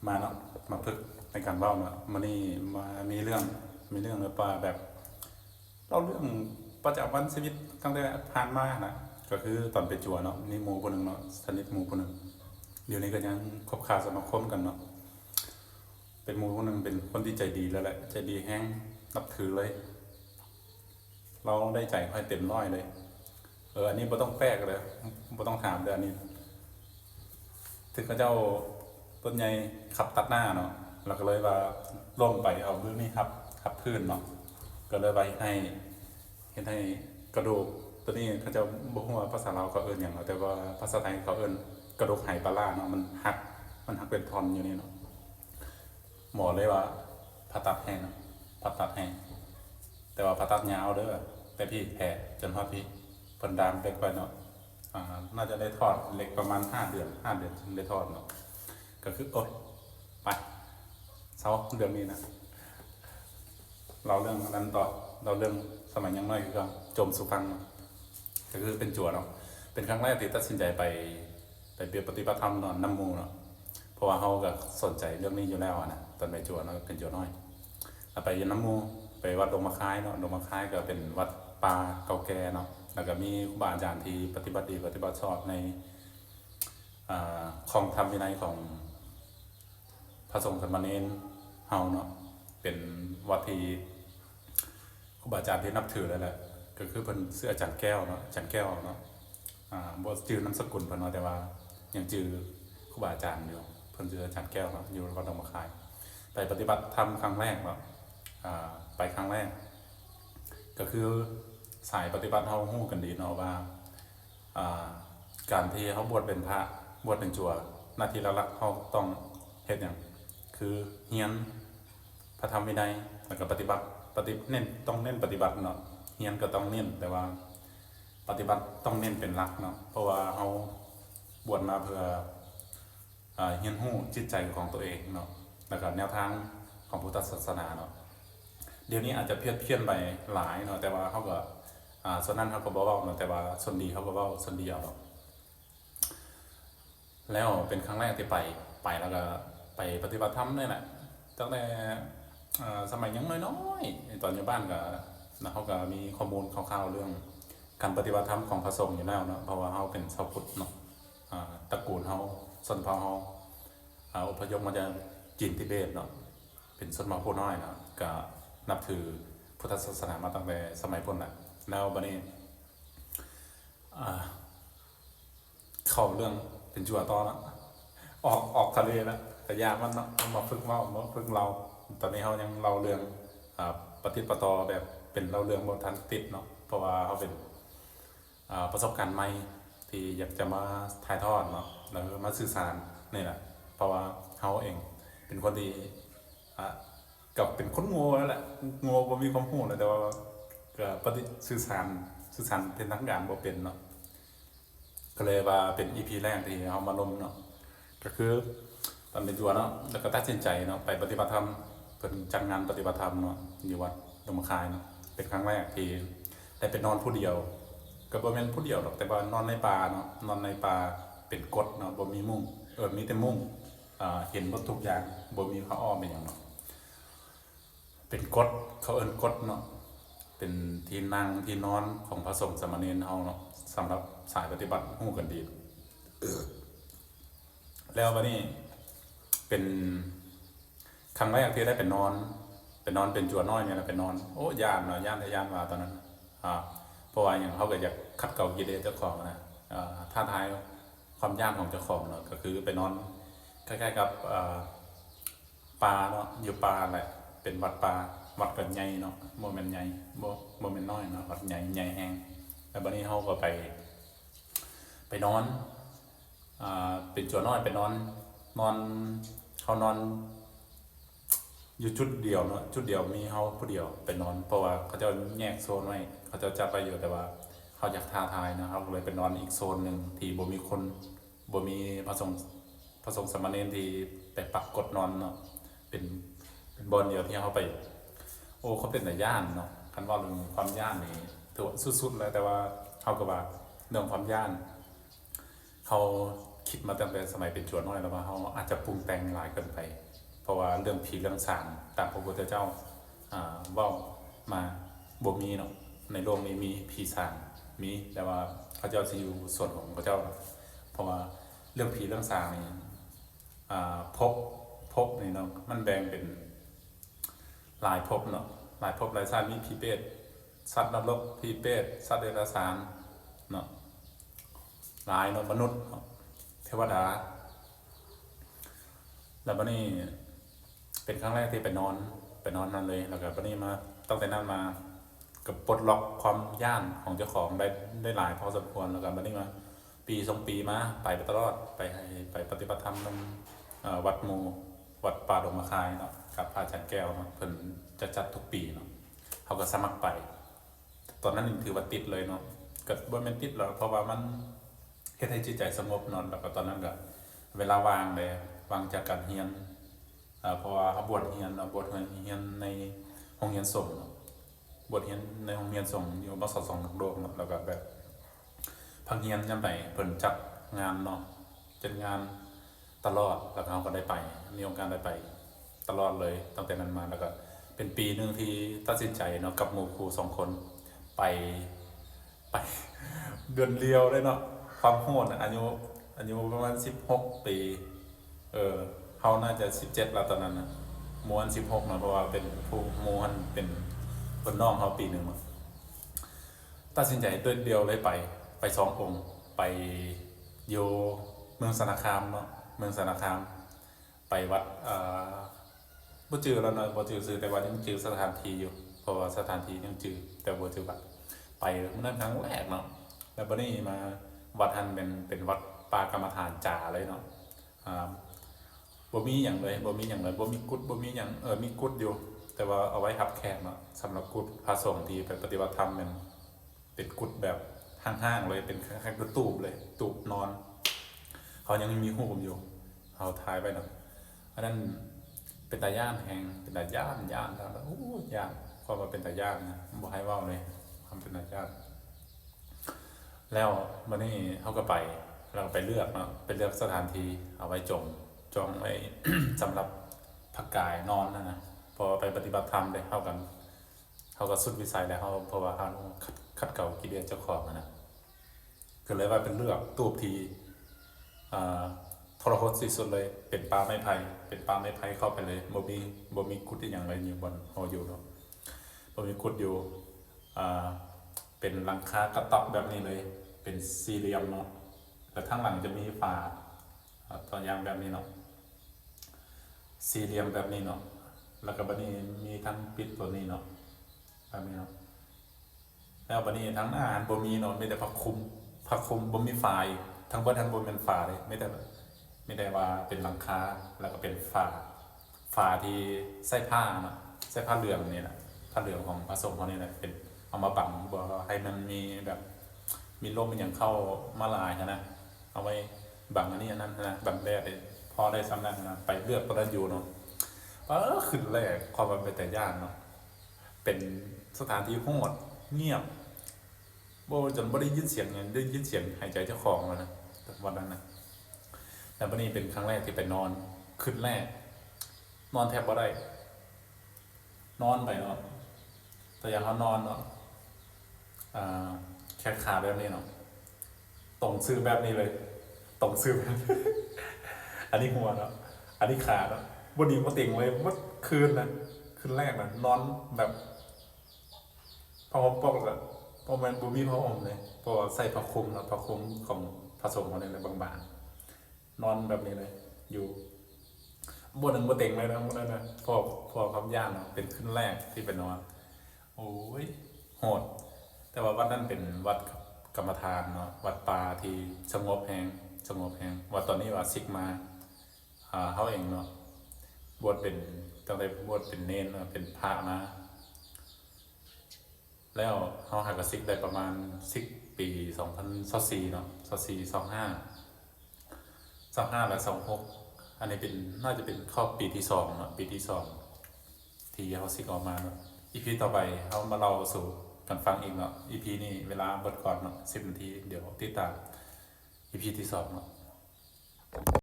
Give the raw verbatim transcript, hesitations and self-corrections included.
มาเนาะ มาฝึกในการเว้าเนาะ มื้อนี้มามีเรื่อง มีเรื่องแบบว่าแบบ เล่าเรื่องประจำวันชีวิตตั้งแต่ผ่านมานะ ก็คือตอนไปจั่วเนาะ มีหมู่ผู้หนึ่งเนาะ สนิทหมู่ผู้หนึ่ง เดี๋ยวนี้ก็ยังคบค้าสมาคมกันเนาะ เป็นหมู่ผู้หนึ่งเป็นคนที่ใจดีแล้วแหละ ใจดีแฮง นับถือเลย เราได้ใจข้อยเต็มร้อยเลย เออ อันนี้บ่ต้องแปลกเลย บ่ต้องถามเลย อันนี้ ถึงเขาเจ้ารถใหญ่ขับตัดหน้าเนาะ แล้วก็เลยว่าลงไปเอามือนี่ครับ ครับพื้นเนาะ ก็เลยว่าเฮ็ดให้ เฮ็ดให้กระดูกตัวนี้ เขาเจ้าบ่ฮู้ว่าภาษาลาวเขาเอิ้นหยังเนาะ แต่ว่าภาษาไทยเขาเอิ้นกระดูกไหปลาร้าเนาะ มันหัก มันหักเป็นท่อนอยู่นี่เนาะ หมอเลยว่าผ่าตัดให้เนาะ ผ่าตัดให้ แต่ว่าผ่าตัดยาวเด้อ แต่พี้แผลจนฮอดพี้ เพิ่นดามเหล็กไว้เนาะ อ่า น่าจะได้ถอดเหล็กประมาณห้าเดือน ห้าเดือนถึงได้ถอดเนาะ ก็คือ โอ๊ย ไป เซาเรื่องนี้นะ เล่าเรื่องนั้นต่อ เล่าเรื่องสมัยยังน้อยคือเก่า โจมสู่ฟังเนาะ ก็คือเป็นจั่วเนาะ เป็นครั้งแรกที่ตัดสินใจไป ไปปฏิบัติธรรมเนาะ นำหมู่เนาะ เพราะว่าเราก็สนใจเรื่องนี้อยู่แล้วอะนะ ตอนไปจั่วเนาะ เป็นจั่วน้อย แล้วไปนำหมู่ ไปวัดดงมะคายเนาะ ดงมะคายก็เป็นวัดป่าเก่าแก่เนาะ แล้วก็มีครูบาอาจารย์ที่ปฏิบัติดีปฏิบัติชอบใน อ่า ครองธรรมวินัยของพระสงฆ์สามเณรเฮาเนาะ เป็นวัดที่ครูบาอาจารย์ที่นับถือเลยแหละ ก็คือเพิ่นชื่ออาจารย์แก้วเนาะ อาจารย์แก้วเนาะ อ่า บ่จื่อนามสกุลเพิ่นเนาะ แต่ว่ายังจื่อครูบาอาจารย์อยู่ เพิ่นชื่ออาจารย์แก้วเนาะ อยู่วัดดงมะคาย ไปปฏิบัติธรรมครั้งแรกเนาะ อ่า ไปครั้งแรก ก็คือสายปฏิบัติเฮาฮู้กันดีเนาะว่า อ่า การที่เฮาบวชเป็นพระ บวชเป็นจั่ว หน้าที่หลักๆเฮาต้องเฮ็ดหยัง คือเรียนพระธรรมวินัย แล้วก็ปฏิบัติ ปฏิ เน้น ต้องเน้นปฏิบัติเนาะ เรียนก็ต้องเน้น แต่ว่าปฏิบัติต้องเน้นเป็นหลักเนาะ เพราะว่าเฮาบวชมาเพื่อ อ่า เรียนรู้จิตใจของตัวเองเนาะ แล้วก็แนวทางของพุทธศาสนาเนาะ เดี๋ยวนี้อาจจะเพี้ยนๆไปหลายเนาะ แต่ว่าเฮาก็ อ่า ส่วนนั้นเฮาก็บ่เว้าเนาะ แต่ว่าส่วนดีเฮาก็เว้าส่วนดีเอาเนาะ แล้วเป็นครั้งแรกที่ไป ไปแล้วก็ไปปฏิบัติธรรมนี่แหละ ตั้งแต่ เอ่อ สมัยยังน้อยๆ ตอนอยู่บ้านก็ เฮาก็มีข้อมูลคร่าวๆเรื่องการปฏิบัติธรรมของพระสงฆ์อยู่แล้วเนาะ เพราะว่าเฮาเป็นชาวพุทธเนาะ อ่า ตระกูลเฮา ชนเผ่าเฮา อ่า อพยพมาจากจีนทิเบตเนาะ เป็นชนเผ่าผู้น้อยเนาะ ก็นับถือพุทธศาสนามาตั้งแต่สมัยพุ้นแหละ แล้วบัดนี้ อ่า เข้าเรื่องเป็นจั่วต่อเนาะ ออก ออกทะเลแล้ว ก็ยากมันเนาะ เอามาฝึกเว้า มาฝึกเล่า ตอนนี้เฮายังเล่าเรื่อง อ่า ปะติดปะต่อแบบเป็นเล่าเรื่องบ่ทันติดเนาะ เพราะว่าเฮาเป็น อ่า ประสบการณ์ใหม่ที่อยากจะมาถ่ายทอดเนาะ แล้วมาสื่อสารนี่แหละ เพราะว่าเฮาเองเป็นคนที่ อ่า ก็เป็นคนโง่นั่นแหละ โง่ บ่มีความรู้นะ แต่ว่าก็ปฏิ สื่อสาร สื่อสารเป็นทางการบ่เป็นเนาะ ก็เลยว่าเป็นอีพีแรกที่เฮามาลงเนาะ ก็คือตอนเป็นจั่วเนาะ แล้วก็ตัดสินใจเนาะ ไปปฏิบัติธรรม เพิ่นจัดงานปฏิบัติธรรมเนาะ อยู่วัดดงมะคายเนาะ เป็นครั้งแรกที่ได้ไปนอนผู้เดียว ก็บ่แม่นผู้เดียวดอก แต่ว่านอนในป่าเนาะ นอนในป่า เป็นกฏเนาะ บ่มีมุ้ง เออ มีแต่มุ้ง อ่า เห็นหมดทุกอย่าง บ่มีผ้าอ้อมเป็นหยังเนาะ เป็นกฏ เขาเอิ้นกฏเนาะ เป็นที่นั่งที่นอนของพระสงฆ์สามเณรเฮาเนาะ สำหรับสายปฏิบัติฮู้กันดี แล้วบัดนี้เป็นครั้งแรกที่ได้ไปนอน ไปนอนเป็นจั่วน้อยนี่แหละ ไปนอน โอ้ ย้านเนาะ ย้านแท้ย้านว่าตอนนั้น อ่า เพราะว่าหยัง เฮาก็อยากขัดเกลากิเลสเจ้าของนะ อ่า ท้าทายความย้านของเจ้าของเนาะ ก็คือไปนอนใกล้ๆกับ อ่า ป่าเนาะ อยู่ป่าแหละ เป็นวัดป่า วัดก็ใหญ่เนาะ บ่แม่นใหญ่ บ่ บ่แม่นน้อยเนาะ วัดใหญ่ ใหญ่แฮง แล้วบัดนี้เฮาก็ไป ไปนอน อ่า เป็นจั่วน้อยไปนอน นอน เฮานอน อยู่จุดเดียวเนาะ จุดเดียวมีเฮาผู้เดียวไปนอน เพราะว่าเขาเจ้าแยกโซนไว้ เขาเจ้าจัดไว้อยู่ แต่ว่าเฮาอยากท้าทายเนาะ เฮาก็เลยไปนอนอีกโซนหนึ่งที่บ่มีคน บ่มีพระสงฆ์ พระสงฆ์สามเณรที่ไปปักกฏนอนเนาะ เป็น เป็นบ่อนเดียวที่เฮาไป โอ้ เขาเป็นตาย้านเนาะ คันเว้าเรื่องความย้านนี่ถือว่าสุดๆแล้ว แต่ว่าเฮาก็ว่าเรื่องความย้าน เขา คิดมาตั้งแต่สมัยเป็นจัวน้อยแล้วว่าเฮาอาจจะปรุงแต่งหลายเกินไป เพราะว่าเรื่องผีเรื่องสางตามพระพุทธเจ้า อ่า เว้ามาบ่มีเนาะ ในโลกนี้มีผีสาง มี แต่ว่าเขาเจ้าสิอยู่ส่วนของเขาเจ้า เพราะว่าเรื่องผีเรื่องสางนี่ อ่า ภพ ภพนี่เนาะ มันแบ่งเป็น หลายภพเนาะ หลายภพหลายชาติ มีผีเปรต สัตว์นรก ผีเปรต สัตว์เดรัจฉานเนาะ หลายเนาะ มนุษย์เนาะ เทวดา แล้วบัดนี้เป็นครั้งแรกที่ไปนอน ไปนอนนั่นเลย แล้วก็บัดนี้มา ตั้งแต่นั้นมาก็ปลดล็อกความย้านของเจ้าของได้ ได้หลายพอสมควร แล้วก็บัดนี้มา ปีสองปีมา ไปตลอด ไปให้ ไปปฏิบัติธรรมนำ เอ่อ วัดหมู่ วัดป่าดงมะคายเนาะ กับพระอาจารย์แก้วเนาะ เพิ่นจะจัดทุกปีเนาะ เฮาก็สมัครไป ตอนนั้นนี่ถือว่าติดเลยเนาะ ก็บ่แม่นติดหรอก เพราะว่ามันเฮ็ดให้จิตใจสงบเนาะ แล้วก็ตอนนั้นก็เวลาว่างเลย ว่างจากการเรียน เอ่อ เพราะว่าเฮาบวชเรียนเนาะ บวชเรียนในโรงเรียนสงฆ์เนาะ บวชเรียนในโรงเรียนสงฆ์อยู่ ม.ส.สอง หลักโลกเนาะ แล้วก็แบบ พักเรียนยามใดเพิ่นจัดงานเนาะ จัดงานตลอด แล้วก็เฮาก็ได้ไป มีโอกาสได้ไปตลอดเลย ตั้งแต่นั้นมา แล้วก็เป็นปีหนึ่งที่ตัดสินใจเนาะ กับหมู่ครูสองคน ไป ไป เดือนเดียวเลยเนาะ ความโหดน่ะ อายุ อายุประมาณสิบหกปี เออ เฮาน่าจะสิบเจ็ดแล้วตอนนั้นน่ะ หมู่หั้นสิบหกเนาะ เพราะว่าเป็นผู้ หมู่หั้นเป็นรุ่นน้องเฮาปีหนึ่งเนาะ ตัดสินใจเดือนเดียวเลยไป ไปสององค์ ไปอยู่เมืองสารคามเนาะ เมืองสารคาม ไปวัด เอ่อ บ่จื่อแล้วเนาะ บ่จื่อชื่อ แต่ว่ายังจื่อสถานที่อยู่ เพราะว่าสถานที่ยังจื่อ แต่บ่จื่อวัด ไปมื้อนั้นครั้งแรกเนาะ แล้วบัดนี้มาวัดหั้นเป็น เป็นวัดป่ากรรมฐานจ๋าเลยเนาะ อ่า บ่มีหยังเลย บ่มีหยังเลย บ่มีกุฏิ บ่มีหยัง เออ มีกุฏิอยู่ แต่ว่าเอาไว้รับแขกเนาะ สำหรับกุฏิพระสงฆ์ที่ไปปฏิบัติธรรมแม่น เป็นกุฏิแบบห้างๆเลย เป็นคล้ายๆกับตูบเลย ตูบนอน เขายังมีรูปอยู่ เขาถ่ายไว้เนาะ อันนั้นเป็นตาย้านแฮง เป็นตาย้าน ย้านแล้ว โอ้ ย้าน ความว่าเป็นตาย้านนะ บ่ให้เว้าเลย ความเป็นตาย้าน แล้วบัดนี้เฮาก็ไป เราก็ไปเลือกเนาะ ไปเลือกสถานที่เอาไว้จอง จองไว้ สำหรับพักกายนอนนั่นนะ เพราะว่าไปปฏิบัติธรรมเด้ เฮากัน เฮาก็สุดวิสัยแล้ว เฮา เพราะว่าเฮาขัด ขัดเกลากิเลสเจ้าของอะนะ ก็เลยว่าเป็นเลือกตูบที่ อ่า ทรหดที่สุดเลย เป็นป่าไม้ไผ่ เป็นป่าไม้ไผ่เข้าไปเลย บ่มี บ่มีกุฏิหยังเลย อยู่บ่อนเฮาอยู่เนาะ บ่มีกุฏิอยู่ อ่า เป็นหลังคากระต๊อบแบบนี้เลย เป็นสี่เหลี่ยมเนาะ แล้วทางหลังจะมีฝา อ่า ตัวอย่างแบบนี้เนาะ สี่เหลี่ยมแบบนี้เนาะ แล้วก็บัดนี้มีทั้งปิดตัวนี้เนาะ แบบนี้เนาะ แล้วบัดนี้ทางหน้าหั้นบ่มีเนาะ มีแต่ผ้าคลุม ผ้าคลุม บ่มีฝาอีก ทั้งเบิดหั้นบ่แม่นฝาเลย มีแต่ มีแต่ว่าเป็นหลังคา แล้วก็เป็นฝา ฝาที่ใส่ผ้าเนาะ ใส่ผ้าเหลืองนี่แหละ ผ้าเหลืองของพระสงฆ์เขานี่แหละ เป็น เอามาบัง บ่ให้มันมีแบบ มีลมมีหยังเข้ามาหลายหั้นนะ เอาไว้บังอันนี้อันนั้นหั้นนะ บังแดดเลย พอได้ส่ำนั้นหั้นนะ ไปเลือกตัวนั้นอยู่เนาะ เออ คืนแรก ความว่าเป็นตาย้านเนาะ เป็นสถานที่โหด เงียบ บ่ จนบ่ได้ยินเสียงหยัง ได้ยินเสียงหายใจเจ้าของแล้วนะ วันนั้นนะ แล้วบัดนี้เป็นครั้งแรกที่ไปนอน คืนแรก นอนแทบบ่ได้ นอนไปเนาะ แต่อย่างเฮานอนเนาะ อ่า แขนขาแบบนี้เนาะ ตรงซื่อแบบนี้เลย ตรงซื่อแบบนี้ อันนี้หัวเนาะ อันนี้ขาเนาะ บ่หนีบ่เต็งเลย หมดคืนนะ คืนแรกนะ นอนแบบ ผ้าห่มปกอะ เพราะมันบ่มีผ้าห่มเลย เพราะว่าใส่ผ้าคลุมเนาะ ผ้าคลุมของพระสงฆ์เขาเนี่ยแหละ บางๆ นอนแบบนี้เลย อยู่ บ่หนีบ่เต็งเลยนะ มื้อนั้นนะ เพราะ เพราะความย้านเนาะ เป็นคืนแรกที่ไปนอน โอ้ย โหด แต่ว่าวัดนั้นเป็นวัดกรรมฐานเนาะ วัดป่าที่สงบแฮง สงบแฮง วัดตอนนี้ว่าสิกมา อ่า เฮาเองเนาะ บวชเป็น ตั้งแต่บวชเป็นเณรเนาะ เป็นพระมา แล้วเฮาหากะสิกได้ประมาณสิกปี สองพันยี่สิบสี่เนาะ ยี่สิบสี่ ยี่สิบห้า ยี่สิบห้า และ ยี่สิบหก อันนี้เป็น น่าจะเป็นเข้าปีที่สองเนาะ ปีที่สอง ที่เฮาสิกออกมาเนาะ อีพีต่อไปเฮามาเล่าสู่กันฟังอีกเนาะ อีพีนี้เวลาเบิดก่อนเนาะ สิบนาที เดี๋ยวติดตาม อีพีที่สองเนาะ